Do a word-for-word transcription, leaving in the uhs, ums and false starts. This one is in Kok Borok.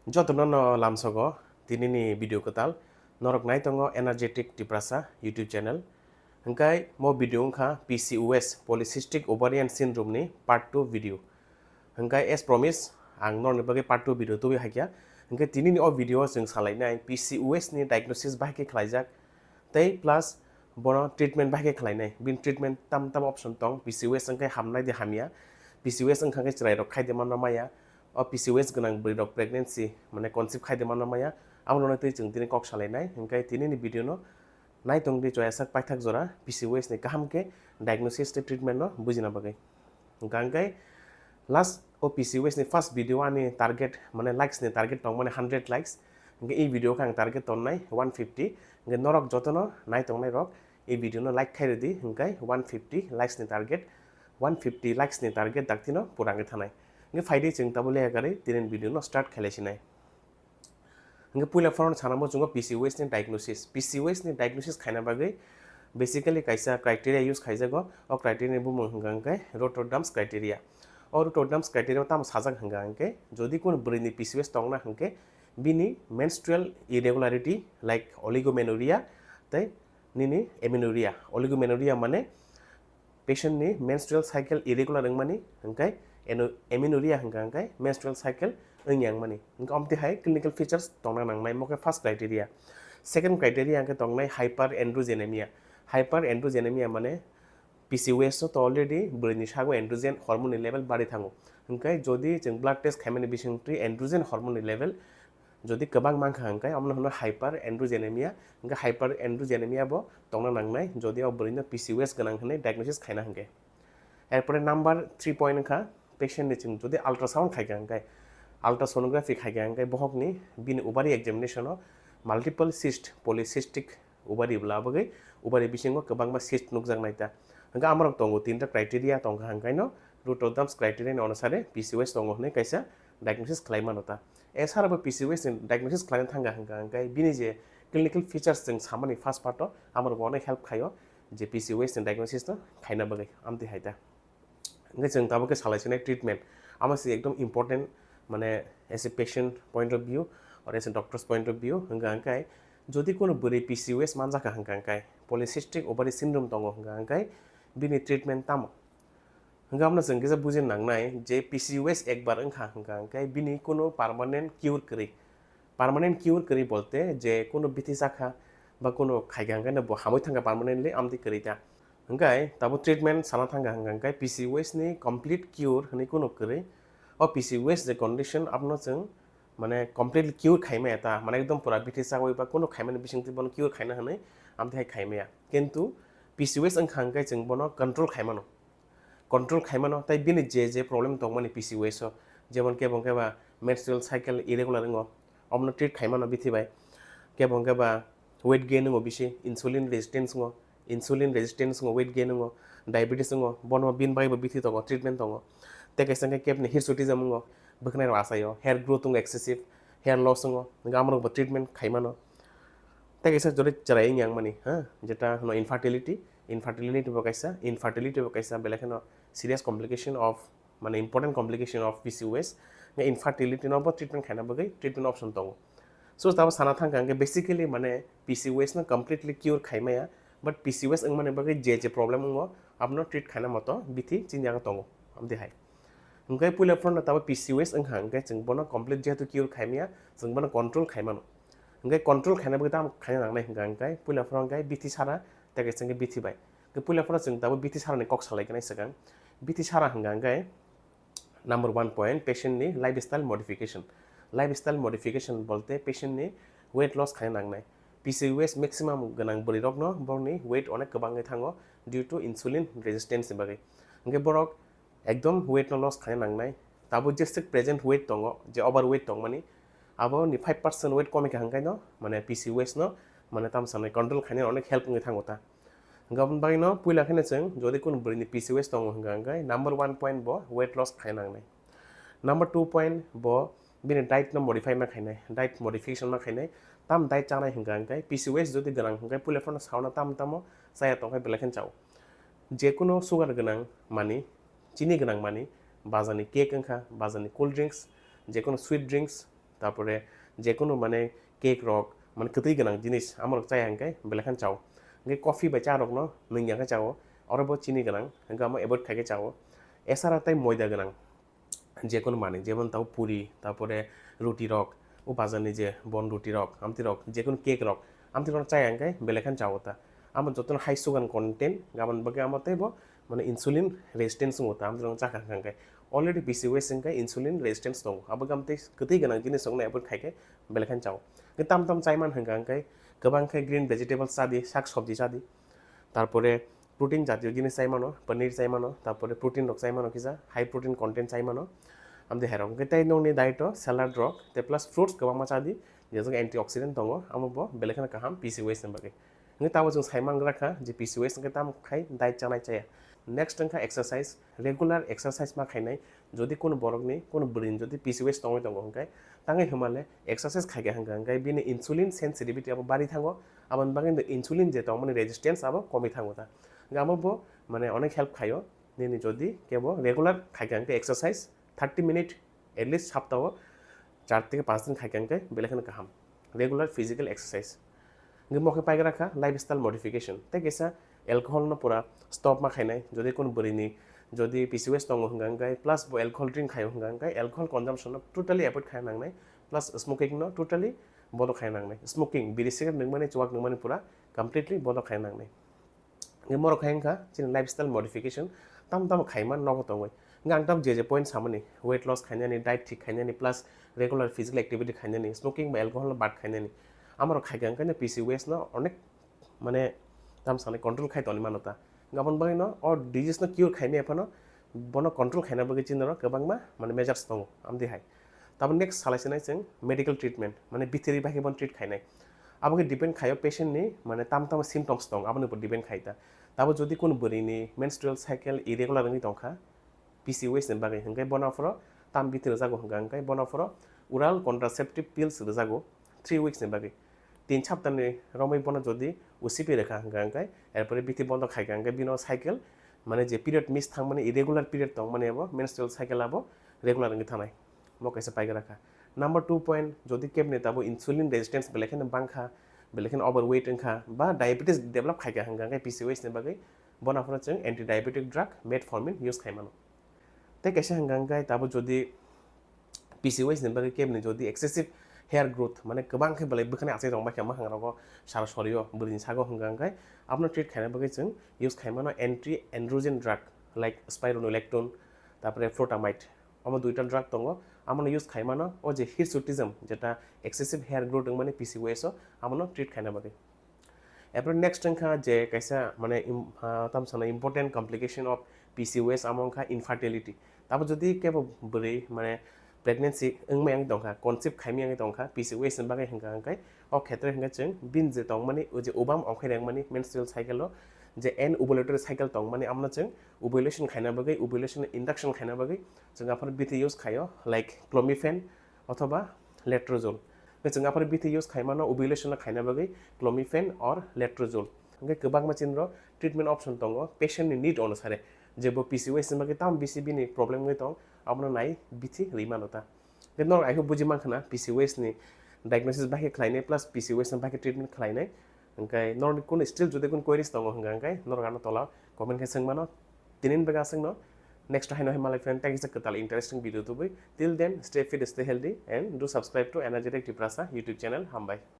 Jotono no lamsogo tinini video kwtal. Norok nai tongo Energetic Tiprasa YouTube channel. Hwnkhe mo video wngkha P C O S, Polycystic Ovarian Syndrome ni part two video. Hwnkhe as promise, ang norokni bagwi part two video tubui hakya. Hwnkhe tinini o video o chwng salainai P C O S ni diagnosis bahai khe khlaijak, tei plus bono treatment bahai khe khlainai. Bini treatment tam tam option tong, P C O S wngkhe hamnai de hamya, P C O S wngkha khe chwrairok khai de manma maya, o P C O S gwnang bwrwirok pregnancy, mane conceive khai de manma maya, amo rokno twi chwng tini kok salainai. Hwnkhe tinini video no nai tong di, choyasak paithak jora P C O S ni kaham khe diagnosis tei treatment no bujina bagwi. Hwnkha hwnkhe last o P C O S ni first video ani target, mane likes ni target tong mani hundred likes. Hwnkhe e video khe ang target tonnai one fifty. Hwnkhe norok jotono nai tongnai rok e video no like khai rwdi, hwnkhe one fifty likes ni target, one fifty likes ni target daktino pura wngwi thanai. Hwnkhe phaidi chwng tabuk leha kwrwi tinin video no start khailai sinai. Hwnkhe puila phano sana muchungo P C O S ni diagnosis. P C O S ni diagnosis khaina bagwi basically kaisa criteria use khaijago. O criteria ni bumung hwnkha hwnkhe Rotterdam's criteria. O Rotterdam's criteria o tamo sajak hwnkha hwnkhe, jodi kunu bwrwini P C O S tongna hwnkhe bini menstrual irregularity like oligomenorrhea tei nini amenorrhea. Oligomenorrhea mane patient ni menstrual cycle irregular wngmani, hwnkhe eno-, amenorrhea hwnkha hwnkhe menstrual cycle wngya wngmani. Hwnkhe omtwi hai clinical features tongna nangnai, mo khe first criteria. Second criteria hwnkhe tongnai hyperandrogenemia. Hyperandrogenemia mane P C O S o to already bwrwini sago androgen hormone ni level bari thango. Hwnkhe jodi chwng blood test khaimani bisingtwi androgen hormone ni level jodi kwbang mankha hwnkhe omono hwno hyperandrogenemia. Hwnkhe hyperandrogenemia bo tongna nangnai jodi o bwrwino P C O S gwnang hwnwi diagnosis khaina hwnkhe. Erpore number three point wngkha patient ni chwng jodi ultrasound khaikha hwnkhe, ultrasonography khaikha hwnkhe bohokni bini ovary examination o multiple cyst, polycystic ovary bwla bagwi ovary bisingo kwbangma cyst nukjaknai ta. Hwnkhe amorok tongo tinta criteria tongkha hwnkhe no Rotterdam's criteria ni onusare P C O S tongo hwnwi kaisa diagnosis khlai mano ta. Esara bo P C O S ni diagnosis khlaina thangkha hwnkha hwnkhe bini je clinical features chwng samani first part o amorok bo onek help khaio je P C O S ni diagnosis no khaina bagwi amtwi hai ta. Hwnkhe chwng tabuk khe salai sinai treatment. Amo se ekdom important, mane as a patient point of view or as a doctor's point of view, hwnkha hwnkhe jodi kunu bwrwi P C O S manjakha hwnkha hwnkhe, polycystic ovary syndrome tongo hwnkha hwnkhe, bini treatment tamo? Hwnkhe amno chwng kisa bujina nangnai je P C O S ekbar wngkha hwnkha hwnkhe bini kunu permanent cure kwrwi. Permanent cure kwrwi bolte je kunu bithi chakha ba kunu khaikha hwnkhe no bo hamwi thangkha permanently, amtwi kwrwi ta. Hwnkhe tabuk treatment sana thangkha hwnkha hwnkhe P C O S ni complete cure hwnwi kunu kwrwi. O P C O S je condition abono chwng mane completely cure khaimaya ta, mane ekdom pura bithi chawi ba kunu khaimani bisingtwi bono cure khaina hwnwi amtwi hai khaimaya. Kintu P C O S wngkha hwnkhe chwng bono control khaimano. Control khaimano, tei bini je je problem tongmani P C O S o, jemon kebo hwnkhe ba menstrual cycle irregular wngo, omono treat khaimano bithi bai. Kebo hwnkhe ba weight gain wngo bisi, insulin resistance wngo, insulin resistance wngo, weight gain wngo, diabetes wngo, bono bini bagwi bo bithi tongo, treatment tongo. Tei kaisa hwnkhe kebni hirsutism wngo, bwkhnai rok achaio, hair growth wngo excessive, hair loss wngo, hwnkhe amorok bo treatment khaimano. Tei kaisa jodi chwrai wngya wngmani, ha, jeta hwno infertility, infertility bo kaisa, infertility bo kaisa belai kheno serious complication of, mane important complication of P C O S. Hwnkhe infertility no bo treatment khaina bagwi treatment option tongo. So tabo sana thangkha hwnkhe basically mane P C O S no completely cure khaimaya, but P C O S wngmani bagwi je je problem wngo abono treat khaina moto bithi chini yago tongo, amtwi hai. Hwnkhe puila phano tabo P C O S wngkha hwnkhe chwng bono complete jehetu cure khaimaya, chwng bono control khaimano. Hwnkhe control khaina bagwi tamo khaina nangnai hwnkha hwnkhe puila phano hwnkhe bithi sara, tei kaisa hwnkhe bithi bai. Hwnkhe puila phano chwng tabo bithi sarani kok salai gwnai swkang. Bithi sara hwnkha hwnkhe number one point, patient ni lifestyle modification. Lifestyle modification bolte patient ni weight loss khaina nangnai. P C O S maximum gwnang bwrwi rokno borokni weight onek kwbangwi thango due to insulin resistance ni bagwi. Hwnkhe borok ekdom weight no loss khaina nangnai. Tabuk jeswk present weight tongo, je overweight tongmani, abo ni five percent weight komikha hwnkhe no, mane P C O S no, mane tamo sanai control khaina onek help wngwi thango ta. Hwnkhe aboni bagwi no puila kheno chwng jodi kunu bwrwi ni P C O S tongo hwnkha hwnkhe number one point bo weight loss khaina nangnai. Number two point bo bini diet no modify ma khainai, diet modification ma khainai. Tam diet chanai hwnkha hwnkhe P C O S jodi gwnang hwnkhe puila phano sauna tamo tamo chaya tongkhe belai kheno chao. Je kunu sugar gwnang mani, chini gwnang mani, bazani cake wngkha, bazani cold drinks, je kunu sweet drinks, Tarpore jekunu mane cake rok, mane kwtwi gwnang jinis amorok chaya hwnkhe belai kheno chao. Hwnkhe coffee bai cha rokno nwngya khe chao, orobo chini gwnang, hwnkhe amo avoid khai khe chao. Esara tei moida gwnang jekunu manwi, jemon tabo puri, tarpore ruti rok, o bazarni je bon ruti rok, amtwi rok, jekunu cake rok, amtwi rok chaya hwnkhe belai kheno chao ta. Amo jotono high sugar content, aboni bagwi amo teibo mane insulin resistance wngo ta, amtwi rok chakha hwnkhe. Already P C O S hwnkhe insulin resistance tongo, abo gam tei kwtwi gwnang jinis rokno avoid khai khe belai kheno chao. Hwnkhe tam tam chaiman hwnkha hwnkhe kwbang khe green vegetables chadi, sak sobji chadi. Tarpore protein jatiyo jinis chai mano, paneer chai mano, tarpore protein rok chai mano kisa, high protein content chai mano. Amtwi hairok hwnkhe tei nokni diet o salad rok tei plus fruits kwbangma chadi, jejak antioxidant tongo, amo bo belai kheno kaham P C O S ni bagwi. Hwnkhe tamo chwng sai mangra kha je P C O S hwnkhe tamo khai diet chanai chaya. Next wngkha exercise, regular exercise ma khainai. Jodi kono borokni, kono bwrwini jodi P C O S tongwi tongo hwnkhe, tangwi hwnmale exercise khaikha hwnkha hwnkhe bini insulin sensitivity abo bari thango, aboni bagwi insulin je tongmani resistance abo komwi thango ta. Hwnkhe amo bo mane onek help khaio nini jodi kebo regular khaikha hwnkhe exercise thirty minute at least saptao char theke panch din khaikha hwnkhe belai kheno kaham regular physical exercise. Hwnkhe mo khe paigra kha lifestyle modification. Tei kaisa alcohol no pura stop ma khainai. Jodi kun bwrwini jodi P C O S tongo hwnkha hwnkhe plus bo alcohol drink khaio hwnkha hwnkhe alcohol consumption no totally avoid khaina nangnai. Plus smoking no totally bondo khaina nangnai. Smoking, biri cigarette nungmani, chuwak nungmani pura completely bondo khaina nangnai. Hwnkhe morok khai wngkha chini lifestyle modification, tamo tamo khaima nogo tongwi. Hwnkhe ang tamo je je point samani, weight loss khainani, diet thik khainani, plus regular physical activity khainani, smoking ba alcohol no bad khainani, amorok khaikha hwnkhe P C O S no onek mane tamo sanai control khai tongwi mano ta. Hwnkhe aboni bagwi no o disease no cure khainai phano bono control khaina bagwi chini oro kwbangma mane measures tongo, amtwi hai. Tabuk next salai sinai chwng medical treatment, mane bithiri bai khe bono treat khainai. Abo khe depend khaio patient ni, mane tam tamo symptoms tong, aboni upor depend khai ta. Tabuk jodi kun bwrwi ni menstrual cycle irregular wngwi tongkha, P C O S ni bagwi, hwnkhe bono aphoro tam bithi rwjago hwnkha, hwnkhe bono aphoro oral contraceptive pills rwjago three weeks ni bagwi. Tin saptani romwi bono jodi O C P rwkha hwnkha, hwnkhe erpore bithi bondo khaikha, hwnkhe bino cycle, mane je period miss thangmani, irregular period tongmani abo, menstrual cycle abo regular wngwi thanai. Bo kaisa paigra kha. Number two point, jodi kebni tabo insulin resistance belai kheno bangkha, belai kheno overweight wngkha, ba diabetes develop khaikha hwnkha, hwnkhe P C O S ni bagwi bono aphano chwng anti-diabetic drug metformin use khaimano. Tei kaisa hwnkha, hwnkhe tabo jodi P C O S ni bagwi kebni jodi excessive hair growth, mane kwbang khe belai bwkhani achai tong baikha mwkhang rogo, sara sorio, bwrwini sago hwnkha, hwnkhe abono treat khaina bagwi chwng use khaimano anti-androgen drug like spironolactone, tarpore flutamide. Omo duita drug tongo, amoni use khaimano o je hirsutism, jeta excessive hair growth wngmani P C O S o, amono treat khaina bagwi. Erpore next wngkha je kaisa mane im-, ah, tam sana important complication of P C O S, amo wngkha infertility. Tabo jodi kebo bwrwi mane pregnancy wngmai wngwi tongkha, conceive khaimai wngwi tongkha, P C O S ni bagwi hwnkha hwnkhe o khetre hwnkhe chwng bini je tongmani o je ubam ongkhai rengmani menstrual cycle o je anovulatory cycle tongmani, amno chwng ovulation khaina bagwi, ovulation induction khaina bagwi chwng aphano bithi use khaio, like clomiphene othoba letrozole. Hwnkhe chwng aphano bithi use khaimano ovulation no khaina bagwi clomiphene or letrozole. Hwnkhe kwbangma chini rok treatment option tongo patient ni need onusare, je bo P C O S ni bagwi tamo bisi bini problem wngwi tong, abono nai bithi rwi mano ta. Hwnkhe norok I hope buji mankha na P C O S ni diagnosis bai khe khlainai plus P C O S ni bai khe treatment khlainai. Hwnkhe norokni kunu still jodi kunu queries tongo hwnkha hwnkhe norok ano tola comment khe swngmano. Tini ni bagwi aswkno, next haino hai malai phan tei kisa kwtal interesting video tubui. Till then, stay fit, stay healthy and do subscribe to Energetic Tiprasa YouTube channel. Hambai.